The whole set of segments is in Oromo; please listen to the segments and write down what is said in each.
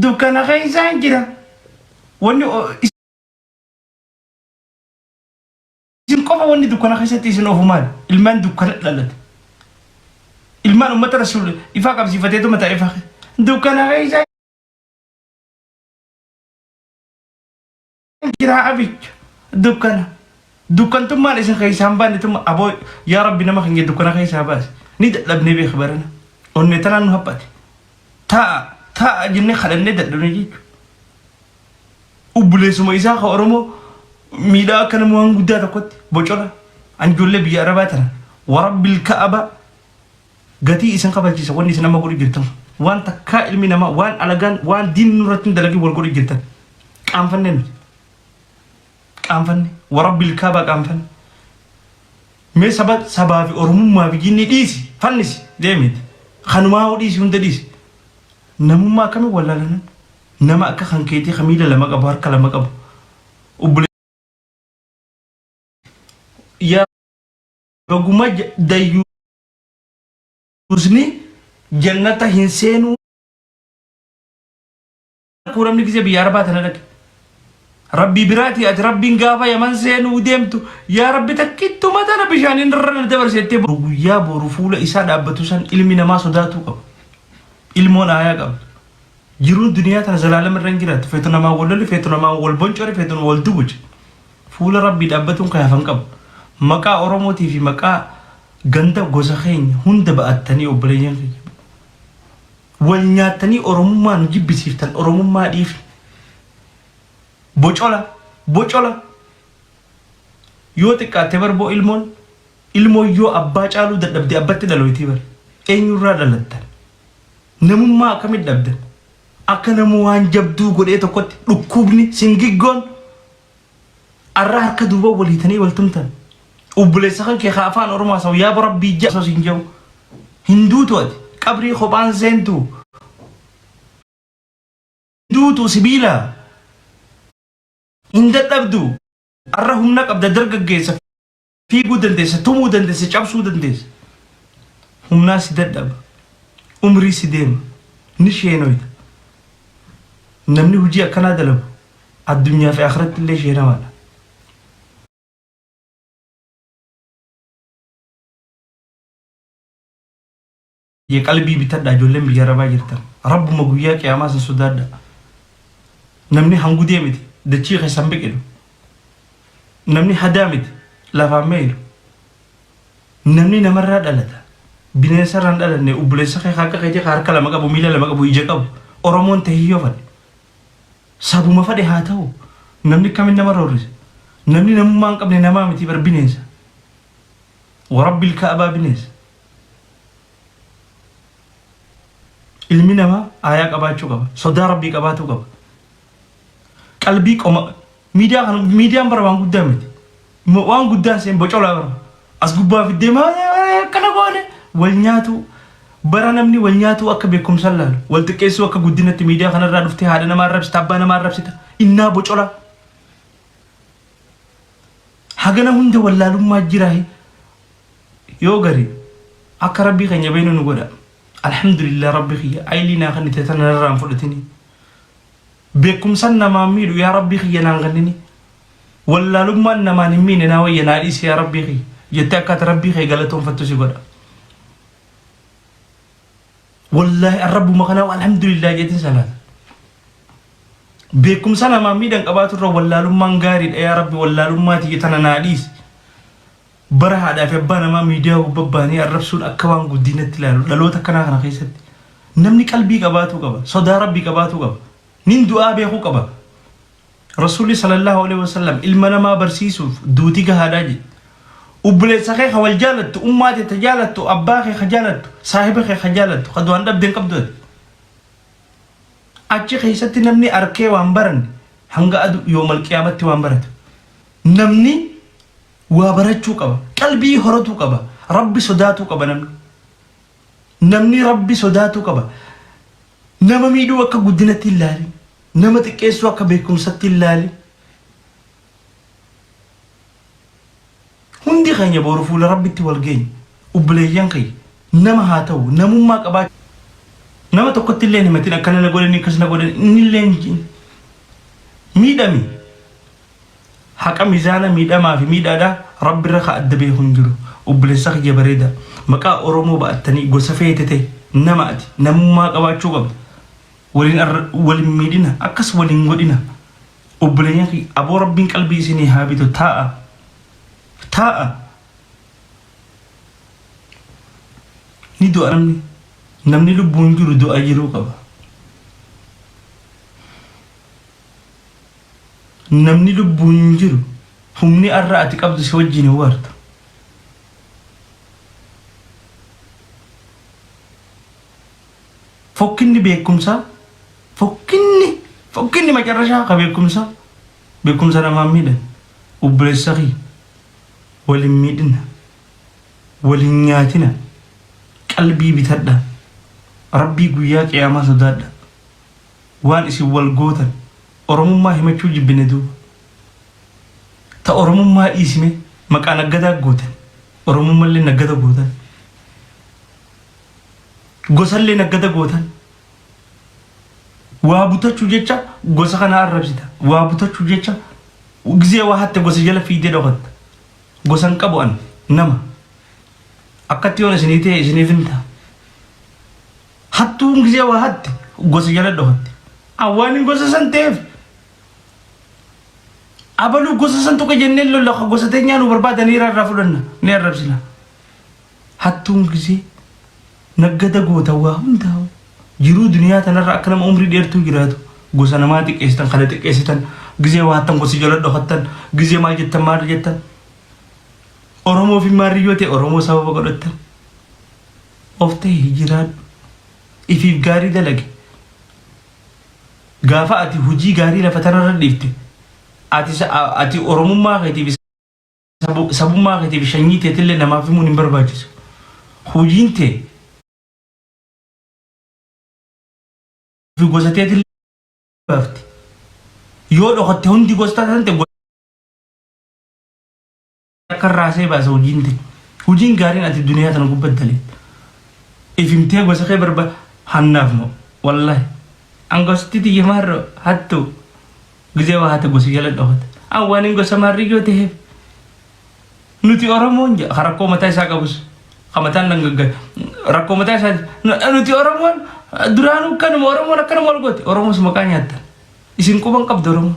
Dukkana keessaan jira. Wanni isin qofa wanni dukkana keessatti isin oofu maali? Ilmaan dukkana dhalate. Ilmaan uummata rasuul ifaa qabsiifateetu mataa ifaa. Dukkana keessa jira abicha. Dukkana. Dukkantummaan isin keessaa hin baanne tuma aboo yaa rabbi nama keenya dukkana keessaa baase. Ni dadhabnee beeka barana. Onnee tanaan nu haphate. Taa'a taa'a jennee kadhannee dadhabne jechuudha. Obboleessuma isaa ka Oromoo miidhaa akka nama waan guddaa tokkotti bocola an ijoollee biyya Arabaa tana warabbil ka'aba gatii isin kafalchiisa wanni isin amma godhu jirtan waan takkaa ilmi namaa waan alagaan waan diinni nurratti hin dalagin wal godhu jirtan qaanfanne nuti qaanfanne warabbil ka'aba qaanfanne mee saba sabaa fi oromummaa fi jinni dhiisi fannisi deemiti kanumaa dhiisi hunda dhiisi namummaa akkamii wallaalanan Nama akka kan keetii ka miila lama qabu harka lama qabu obboleessa yaa baguma dayyuusni jannata hin seenuu namni gisee biyya arabaa tana dhaqe rabbii biraatii ati rabbiin gaafa yaman seenuu deemtu yaa rabbi takkittuma tana bishaaniin irra na dabarsettee guyyaa boru fuula isaa dhaabbatu san ilmi namaa sodaatuu qaba ilmoon aayaa qabdu Jiruun duniyaa tana zalaalam irra hin jiraattu. Feetu namaan wal loli, feetu namaan wal boncori, feetu wal duguci. Fuula Rabbii dhaabbatuun kan hafan qabu. Maqaa Oromootii fi maqaa ganda gosa keenya hunda ba'attanii obboleeyyan keenya. Wal nyaattanii Oromummaa nu jibbisiiftan Oromummaa dhiifne. Bocola, bocola. Yoo xiqqaatte barboo ilmoon ilmoon yoo abbaa caaluu dadhabde abbatti dhaloyti bar. Eenyurraa dhalattan? Namummaa akkamitti dhabdan? Akka nama waan jabduu godhee tokkotti dhukkubni, singiggoon arra harka duuba wal hiitanii wal tumtan. Obboleessa kan kee ka afaan Oromoo haasa'u yaa rabbii ja'a osoo siin jedhu. Hin duutu ati. Qabrii kophaan seentu. Hin duutu sibiila. Hin dadhabdu. Arra humna qabda dargaggeessa. Fiiguu dandeessa, tumuu dandeessa, cabsuu dandeessa. Humnaa si dadhaba. Umrii si deema. Ni sheenoyta. Namni hojii akkanaa dalagu addunyaa fi akhiratti illee sheenamaadha. Ye qalbii bitadhaa ijoolleen biyya arabaa jirtan. Rabbuma guyyaa qiyaamaa san sodaadhaa. Namni hangudee miti dachii keessa hin biqilu. Namni hadaa miti lafaan meeyru. Namni namarraa dhalata. Bineensa irraa hin dhalanne obboleessa kee akka keetii ka harka lama qabu miila lama qabu ija qabu. Oromoon tahii yoo fadhe. Sabuma fadhe haa ta'u. Namni akkamiin nama roorrisa. Namni namummaa hin qabne namaa miti bar bineensa. Warabbil ka'abaa bineensa. Ilmi namaa aayaa qabaachuu qaba. Sodaa rabbii qabaatuu qaba. Qalbii qoma miidiyaa kana miidiyaan bara waan guddaa miti. Waan guddaan seen bocolaa bara. As gubbaa fiddee maal akkana goone wal nyaatuu bara namni wal nyaatuu akka beekumsa laalu wal xiqqeessuu akka guddinatti miidiyaa kanarraa dhuftee haadha namaa arrabsita abbaa namaa arrabsita innaa bocolaa. Hagana hunda wallaalummaa jiraahi Yoo gari akka rabbii keenya beeynu nu godha. Alhamdulillah rabbi kiyya aylii naa kennite tana narraa hin fudhatini. Beekumsan namaan miidhu yaa rabbii kiyya naan kennini. Wallaalummaan namaan hin miine naa wayya naa dhiisi yaa rabbii kiyya. Jettee akka ati rabbii kee galatoonfattu si godha. Wallaahi an rabbuma kanaa alhamdulillah jeetiin salaata. Beekumsa namaan miidhan qabaatu irra wallaalummaan gaariidha yaa rabbi wallaalummaa tiyya tana naa dhiisi. Bara haadhaa fi abbaa namaa miidiyaa gubbaa baanii arrabsuun akka waan guddinatti ilaalu dhaloota akkanaa kana keessatti namni qalbii qabaatuu qaba. Sodaa rabbii qabaatuu qaba. Nin du'aa beekuu qaba. Rasuulli sallallahu alaihi wasallam ilma namaa barsiisuuf duuti gahaadhaa jedhe. Obboleessa kee ka wal jaalattu, ummaa tee ta jaalattu, abbaa kee ka jaalattu, saahiba kee ka jaalattu, ka du'aan dhabde hin qabdu ati. Achi keessatti namni arkee waan baranne hanga adu yoomal qiyaamatti waan baratu. Namni Waa barachuu qaba. Qalbii horatuu qaba. Rabbi sodaatuu qaba namni. Namni Rabbi sodaatuu qaba. Nama miidhuu akka guddinatti hin laalin. Nama xiqqeessuu akka beekumsatti hin laalin. Hundi keenya boru fuula Rabbitti wal geenya. Obboleeyyan kiyya nama haa ta'u namummaa qabaachuu. Nama tokkotti illee hin himatin akkana na godhanii akkas na godhanii inni illee hin jiin. Miidhami. Haqa mizaana miidhamaa fi miidhaadha Rabbi irra ka adda beeku hin jiru. Obboleessa kiyya bareeda. Maqaa Oromoo ba'attanii gosa feete ta'e nama ati namummaa qabaachuu qabda. Waliin waliin miidhina akkas waliin godhina. Obboleeyyan kiyya aboo Rabbiin qalbii isinii haa bitu taa'a. Taa'a. Ni du'a namni. Namni lubbuun jiru du'a jiruu qaba. Namni lubbuun jiru humni arra ati qabdu si wajjin hin waartu. Fokkinni beekumsaa fokkinni fokkinni macarrashaa ka beekumsaa beekumsa namaan miidhan obboleessa kiyya wal hin miidhina wal hin nyaatina qalbii bitadha rabbii guyyaa qiyaamaa sodaadha waan isin wal gootan oromummaa himachuu jibbine duuba ta oromummaa dhiisime maqaa naggadaa gootan oromummallee naggada gootan Gosallee naggada gootan. Waa butachuu jecha gosa kana arrabsita. Waa butachuu jecha gizee waa hatte gosa jala fiigdee dhokatta. Gosa hin qabu an nama. Akkatti yoon isinii ta'e isiniif hin ta'a. Hattuun gizee waa hatte gosa jala dhokatte. An waan hin gosa san ta'eef abaluu gosa san tuqe jennee lolla gosa teenyaa nu barbaadanii irraa fudhanna ni arrabsina. Hattuun gisee naggada goota waa hundaa'u jiruu duniyaa tanarra akka nama umrii dheertuu jiraatu gosa namaa xiqqeessitan kana xiqqeessitan gisee waa hattan gosa jala dhokattan gisee maal jettan maal jettan Oromoo fi maarri yoo ta'e Oromoo sababa godhattan of ta'e jiraadhu ifiif gaarii dalage gaafa ati hojii gaarii lafa tanarra dhiifte ati ati Oromummaa keetiif Sabummaa keetii fi shanyii teetillee namaaf himuun hin barbaachisu. Hojiin tee fi gosa teetillee baafti. Yoo dhokatte hundi gosa tante akka raasee baasa hojiin tee. Hojiin gaariin ati duniyaa tana gubbatti daleetta. Ifimtee gosa kee barba hannaaf moo wallahi. An gosti tiyya maarroo hattuu. Gizee waa hate gosa jala dhokata. An waanin gosa maarriyyoo taheef. Nuti Oromoon jedha ka rakkoo mataa isaa qabus. Ka mataan dhangagga rakkoo mataa isaa nuti Oromoon duraanuu kanuma Oromoon akkanuma wal gooti. Oromoos maqaa nyaattan. Isin quban qabdu Oromoo.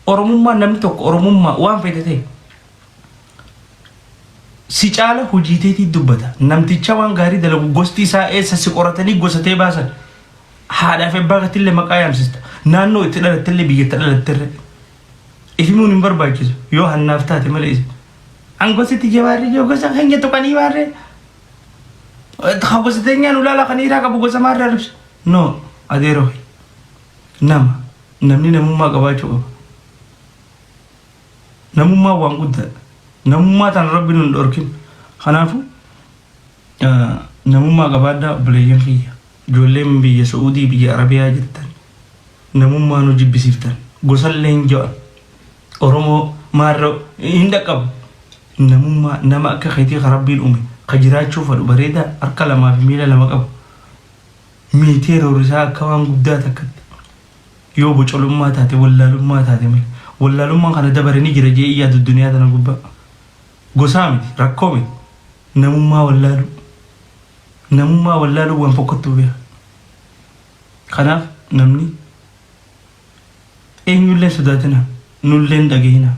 Oromummaan namni tokko Oromummaa waan fedhe ta'e. Si caala hojii teetii dubbata. Namticha waan gaarii dalagu gosti isaa eessa si qoratanii gosa tee baasan. Haadhaa fi abbaa keetillee maqaa yaamsista. Naannoo itti dhalattellee biyya itti dhalatterre. If himuun hin barbaachisu. Yoo hannaaf taate malee isin. An gosi tiyya maarree yoo gosa keenya tuqanii maarree. Ka gosa teenyaan ulaala kan dhiiraa qabu gosa maarree arrabsa. No adeeroo nama namni namummaa qabaachuu qaba. Namummaa waan guddaadha. Namummaa tana rabbi nun dhorkin. Kanaafuu Namummaa qabaadhaa obboleeyyan kiyya. Ijoolleen biyya Su'uudii biyya Arabiyaa jirtan namummaa nu jibbisiiftan. Gosallee hin je'an. Oromoo maarra hin dhaqqabu. Namummaa nama akka keetii ka Rabbiin uume ka jiraachuu fadhu bareedaa harka lamaa fi miila lama qabu. Miitee roorrisaa akka waan guddaa takkatti. Yoo bocolummaa taate wallaalummaa taate malee. Wallaalummaan kana dabare ni jira jee yaadu duniyaa tana gubbaa. Gosaa miti, rakkoo miti. Namummaa wallaaluu. Namummaa wallaaluu waan fokkottuu beeka. Kanaaf namni eenyullee sodaatina, nullee hin dhagahina.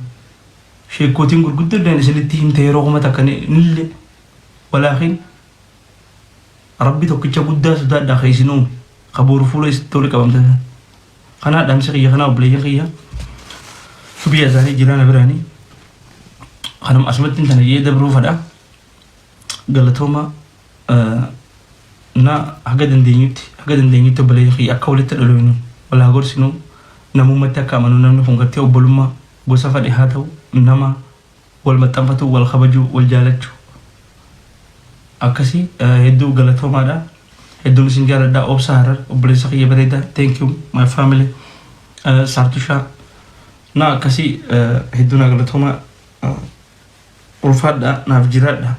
Sheekkootiin gurguddoolleen isinitti himte yeroo 1000 nillee. Walaakin Rabbi tokkicha guddaa sodaadhaa ka isin uume, ka boru fuula isitti wali qabamtan. Kanaa dhaamsi kiyya kanaa obboleeyyan kiyya biyya isaanii jiraana biraanii kanuma asumatti tana jee dabruu fadha galatooma na haga dandeenyutti haga dandeenyutti obboleeyyan kiyya akka walitti dhaloynu wal haa gorsinu namummatti akka amanu namni kun gartee obbolummaa gosa fadhe haa ta'u nama wal maxxanfatuu, wal kabajuu, wal jaalachuu. Akkasi hedduu galatoomaadha. Hedduun isin jaaladha. Obsa Harar obboleessa kiyya bareeda. Thank you my family. Saartushaa. Na akkasii hedduu naa galatoomaa. Ulfaadha naaf jiraadha.